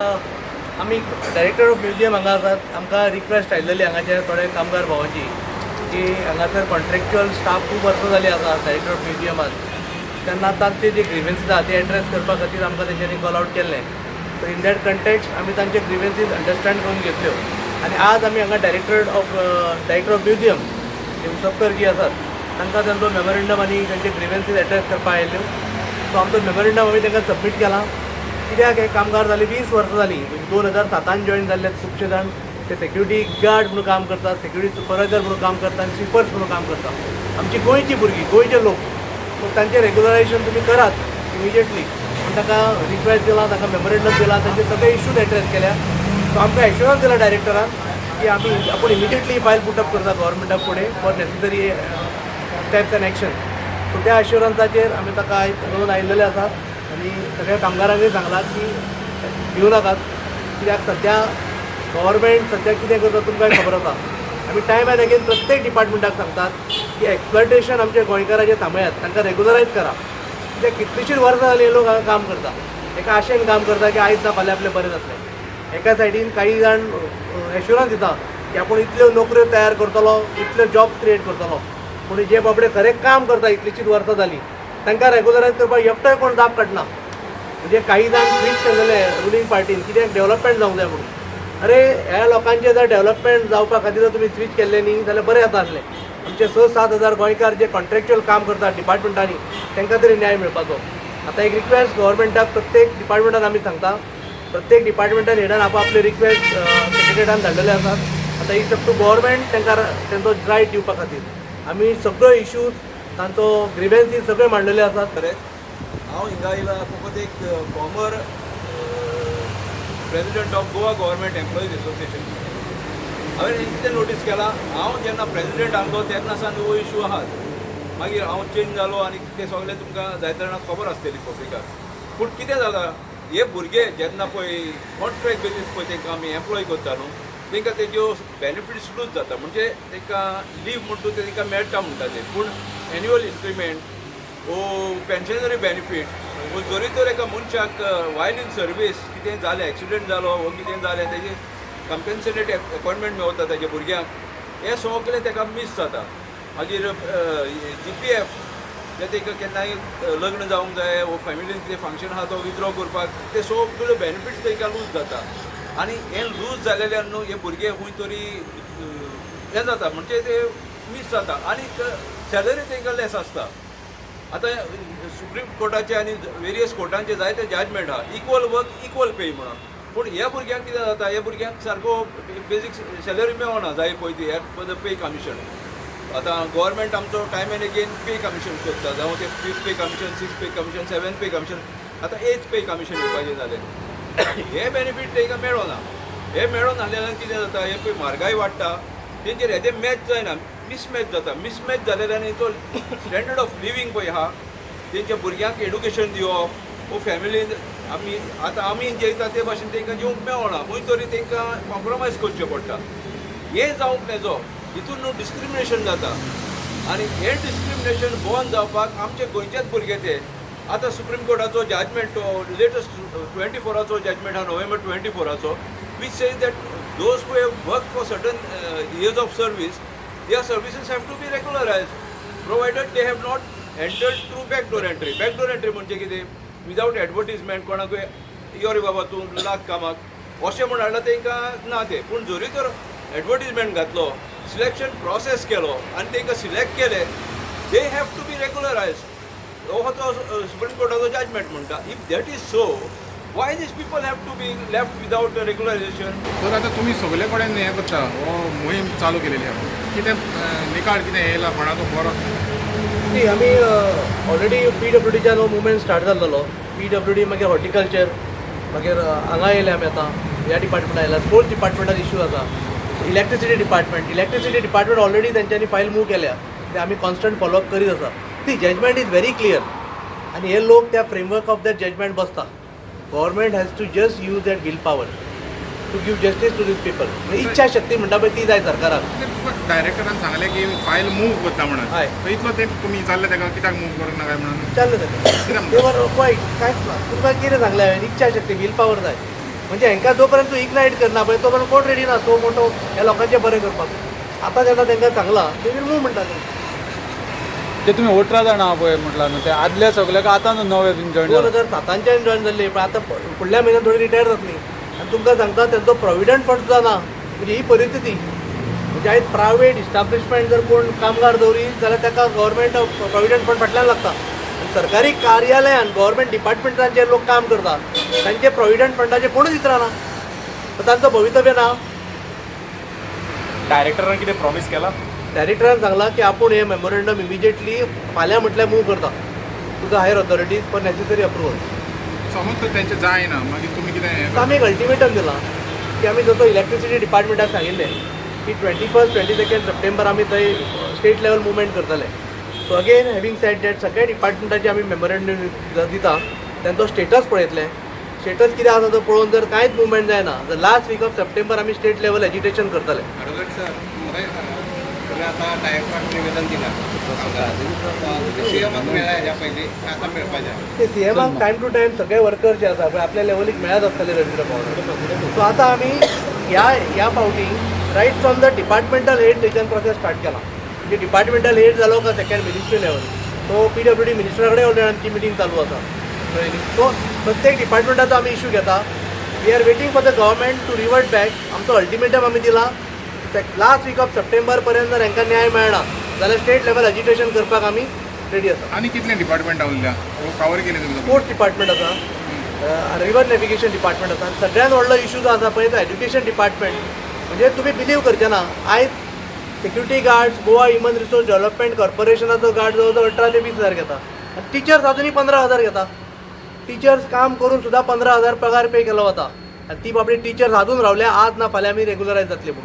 आमी director of museum हांगा आसात. आमकां रिक्वेस्ट आयलेली हांगाचे थोडे कामगार भावांची की हांगासर कॉन्ट्रॅक्च्युअल स्टाफ खूब वर्सां जालीं आसा डायरेक्टर ऑफ म्युझियमान. तेन्ना तांचे जे ग्रिवन्सीस आहा ते एड्रेस करपा खातीर आमकां तेंच्यांनी कॉल आवट केल्लें. सो इन that context आमी तांचे ग्रिवन्सीस अंडरस्टँड करून घेतल्यो आनी आज आमी हांगा डायरेक्टर ऑफ म्युझियम उसपकर जी आसात, तांकां तांचो मेमोरेंडम आनी तांचे ग्रिवन्सीस एड्रेस करपाक आयिल्ल्यो. सो आमचो मेमोरेंडम आमी तांकां सबमीट केला, कित्याक हे कामगार जाले 20 वर्सां जालीं, म्हणजे 2007न जॉयन जाल्ले. खुबशे जाण ते सेक्युरिटी गार्ड म्हणून काम करतात, सेक्युरिटी सुपरवायझर म्हणून काम करतात आनी स्विपर्स म्हणून काम करतात. आमची गोंयची भुरगीं, गोंयचे लोक, सो तांचें रेगुलरायझेशन तुमी करात इमिजिएटली म्हूण ताका रिक्वेस्ट दिला, ताका मेमोरेंडम दिला, तांचे सगळे इश्यूज एड्रेस केल्या. सो आमकां एश्युरन्स दिला डायरेक्टरान की आमी आपूण इमिजिएटली फायल पुटअप करता गव्हर्मेंटा फुडें for necessary steps and action. So त्या एश्युरन्साचेर आमी ताका आयज घेवन आयिल्लेले आसात आनी सगळ्या कामगारांकूय सांगलां की भिवू नाकात, कित्याक सद्या गव्हर्मेंट सद्या कितें करता तुमकां खबर आसा. आमी टायम एन्ड अगेन प्रत्येक डिपार्टमेंटाक सांगतात की एक्सप्लॉयटेशन आमच्या गोंयकाराचें थांबयात, तांकां रेगुलरायज करा, कित्याक कितलींशींच वर्सां जालीं हे लोक हांगा काम करता, एका आशेन काम करता की आयज ना फाल्यां आपलें बरें जातलें. एका सायडीन काही जाण एश्युरन्स दिता की आपूण इतल्यो नोकऱ्यो तयार करतलो, इतल्यो जॉब क्रिएट करतलो, पूण जे बाबडे खरें काम करता, इतलींशींच वर्सां जालीं, तांकां रेगुलरायज करपाक एकटोय कोण जाप काडना. म्हणजे काही जाण स्विच केलेले रुलींग पार्टीन, कित्याक डेव्हलपमेंट जावंक जाय म्हणून. अरे, ह्या लोकांचें जर डेव्हलपमेंट जावपा खातीर जर तुमी स्विच केल्लें न्ही जाल्यार बरें जाता आसलें. आमचे 6-7 हजार गोंयकार जे कॉन्ट्रॅक्च्युअल काम करतात डिपार्टमेंटांनी, तांकां तरी न्याय मेळपाचो. आतां एक रिक्वेस्ट गव्हर्मेंटाक, प्रत्येक डिपार्टमेंटान आमी सांगता, प्रत्येक डिपार्टमेंटान हेडान आपआपले रिक्वेस्ट सेक्रेटरीन धाडलेले आसात. आतां it's up to government तांकां तेंचो रायट दिवपा खातीर. आमी सगळ्यो इश्यूज, तांचो ग्रिवेन्सीस सगळे मांडलेले आसात. खरेंच हांव हिंगा येयला फकत एक former president of Goa Government Employees Association. हांवें कितें नोटीस केलां, हांव जेन्ना प्रेजिडेंट आहलो तेन्ना सावन हो इशू आहात. मागीर हांव चेंज जालो आनी तें सगळें तुमकां जायते जाणांक खबर आसतली पब्लिकाक. पूण कितें जालां, हे भुरगे जेन्ना पळय कॉन्ट्रॅक्ट बेजीस पळय तांकां आमी एम्प्लॉय करता न्हू, तांकां तेज्यो बेनिफिट्स लूज जाता. म्हणजे तांकां लीव म्हणटा ते तांकां मेळटा म्हणटा ते, पूण एन्युअल इन्क्रिमेंट वो पेन्शनरी बेनिफीट वो जरी तर एका मनशाक वायल इन सर्वीस कितें जालें, एक्सिडंट जालो वो कितें जालें, तेजें कंपेन्सेटेड अपॉयंटमेंट मेवता तेज्या भुरग्यांक, हें सगळें ताका मीस जाता. मागीर जीपीएफ जे ताका केन्नाय लग्न जावंक जाय वो फॅमिलीन कितें फंक्शन आहा तो विथड्रॉ करपाक, ते सगळे बेनिफिट्स तांकां लूज जाता. आनी हें लूज जालेल्यान न्हू हे भुरगे खंय तरी हें जाता, म्हणजे ते मीस जाता आनी सॅलरी तांकां लेस आसता. आतां सुप्रीम कोर्टाचे आनी वेरियस कोर्टांचे जायते जजमेंट आहा, इक्वल वर्क इक्वल पे म्हणून. पूण ह्या भुरग्यांक कितें जाता, ह्या भुरग्यांक सारको बेजीक सॅलरी मेळना जाय पळय ती as per the pay commission. आतां गव्हर्मेंट आमचो time and again pay commission सोदता, जावं ते fifth pay commission, sixth pay commission, seventh pay commission, आतां एथ पे कमिशन येवपाचें जालें. हे बेनिफीट तांकां मेळना. हे मेळोन नासल्यान कितें जाता, हे पळय म्हारगाय वाडटा, तेंचेर हेजें मॅच जायना, मिसमॅच जाता. मिसमॅच जालेल्यान तो स्टँडर्ड ऑफ लिवींग पळय आहा, तेंच्या भुरग्यांक एडुकेशन दिवप वो फॅमिलीन आमी आतां आमी जेयता ते भाशेन तांकां जेवंक मेळना, खंय तरी तांकां कॉम्प्रोमायज करचें पडटा. हें जावंक नेजो. हितून न्हू डिस्क्रिमिनेशन जाता आनी हें डिस्क्रिमिनेशन बंद जावपाक आमचे गोंयचेच भुरगे ते आतां सुप्रीम कोर्टाचो जजमेंट, लेटस्ट 24आचो जजमेंट आहा, नोव्हेंबर 24आचो, which says that those who have worked for certain years of service, their services have to be regularized, provided they have not entered through backdoor entry. Backdoor entry म्हणजे कितें? विदावट advertisement, कोणाकूय यो रे बाबा तूं लाग कामाक अशें म्हूण हाडलां तांकां ना तें. पूण जरी तर एडवर्टीजमेंट घातलो, सिलेक्शन प्रोसेस केलो आनी तांकां सिलेक्ट केले, they have to be regularized. हो तो सुप्रीम कोर्टाचो जजमेंट म्हणटा. If that is so, why these people have to be left without regularization? तर आतां तुमी सगळे कडेन हें करता, हो मोहीम चालू केलेली आहा, कितें निकाल कितें येयला कोणाचो बरो? ती आमी ऑलरेडी पीडब्ल्यूडीच्यान हो मुवमेंट स्टार्ट जाल्लो. पीडब्ल्यूडी, मागीर हॉर्टिकल्चर, मागीर हांगा येयले आमी. आतां ह्या डिपार्टमेंटान आयला, स्पोर्ट्स डिपार्टमेंटान इश्यू आसा, electricity department. Electricity department already तेंच्यांनी फायल मूव केल्या, ते आमी कॉन्स्टंट फॉलोअप करीत आसा. ती judgment is very clear आनी हे लोक त्या फ्रेमवर्क ऑफ that judgement बसता. Government has to just use that will power to give justice to these people. इच्छा शक्ती म्हणटा पळय, ती जाय सरकाराक. तुका डायरेक्टरान सांगलें की फायल मूव करता म्हणून. हय. तर इतलो तेंप तुमी विचारलें ताका कित्याक मूव करूंक ना काय म्हणून? विचारलें ताका. कितें म्हणटा? ते वर क्वायट. कांयच ना. तुमकां कितें सांगलें हांवें? इच्छा शक्ती, will power जाय. म्हणजे हांकां जो पर्यंत तूं इग्नायट करना पळय तो पर्यंत कोण रेडी ना सो मोटो ह्या लोकांचें बरें करपाक. आतां जेन्ना तांकां सांगलां, they will move म्हणटा ते. ते तुमी 18 जाणां आहा पळय म्हटलां न्हू, ते आदले सगळे काय आतां न्हू नवे बीन जॉयन दोन जाले? 2007च्यान जॉयन जाल्ली, पण आतां फुडल्या म्हयन्यात थोडी रिटायर जातली आनी तुमकां सांगता, तेंचो प्रोविडंट फंड सुद्दां ना. म्हणजे ही परिस्थिती. म्हणजे आयज प्रायवेट इस्टाब्लिशमेंट जर कोण कामगार दवरीत जाल्यार ताका गव्हर्मेंट प्रोविडंट फंड फाटल्यान लागता आनी सरकारी कार्यालयान, गव्हर्मेंट डिपार्टमेंटान जे लोक काम करता तांचे प्रोविडंट फंडाचे कोणूच विचारना. तर तांचो भवितव्य ना. डायरेक्टरान कितें प्रॉमीस केला? डायरेक्टरान सांगलां की आपूण हें मेमोरेंडम इमिजिएटली फाल्यां म्हटल्यार मूव करता to the higher authorities for necessary approval. समज तर तेंचें जायना, मागीर तुमी कितें हें आमी एक अल्टिमेटम दिलां की आमी जसो इलेक्ट्रिसिटी डिपार्टमेंटाक सांगिल्लें की 21st, 22nd September आमी थंय स्टेट लेवल मुवमेंट करतले. So again, having said that, सगळ्या डिपार्टमेंटाचे आमी मेमोरेंडम दिता, तेंचो स्टेटस पळयतले. स्टेटस कितें आसा तो पळोवन जर कांयच मुवमेंट जायना तर लास्ट वीक ऑफ सप्टेंबर आमी स्टेट लेवल एजिटेशन करतले. अडवोकेट सर, तुमी आतां डायरेक्टराक निवेदन दिलां, सीएमाक मेळ्ळा ह्या पयलीं, आतां मेळपाचें? ते सीएमाक टायम टू टायम सगळे वर्कर जे आसा पळय आपल्या लेवलीक मेळत आसतले रवींद्र भवनार. सो आतां आमी ह्या ह्या फावटी right from the departmental head थंयच्यान प्रोसेस स्टार्ट केला. म्हणजे डिपार्टमेंटल हेड जालो का second ministry level, so PWD मिनिस्टरा कडेन ऑलरेडी आमची मिटींग चालू आसा, कळ्ळें न्ही? सो प्रत्येक डिपार्टमेंटाचो आमी इशू घेता. We are waiting for the government to revert back. आमचो अल्टिमेटम आमी दिला, लास्ट वीक ऑफ सप्टेंबर पर्यंत जर हांकां न्याय मेळना जाल्यार स्टेट लेवल एजिटेशन करपाक आमी रेडी आसा. आनी कितले डिपार्टमेंटां उरल्या कवर केले तुमी? स्पोर्ट्स डिपार्टमेंट आसा, रिवर नॅविगेशन डिपार्टमेंट आसा आनी सगळ्यात व्हडलो इशू जो आसा पळय तो एज्युकेशन डिपार्टमेंट. म्हणजे तुमी बिलीव करचे ना, आयज security guards Goa human resource development कॉर्पोरेशनाचो guard जवळ जवळ 18 ते 20 हजार घेता आनी टिचर्स अजुनूय 15,000 घेता. टिचर्स काम करून सुद्दां 15,000 पगार पे केलो वता आनी ती बाबडी टिचर्स अजून रावल्या, आज ना फाल्यां आमी रेगुलरायज जातली म्हणून.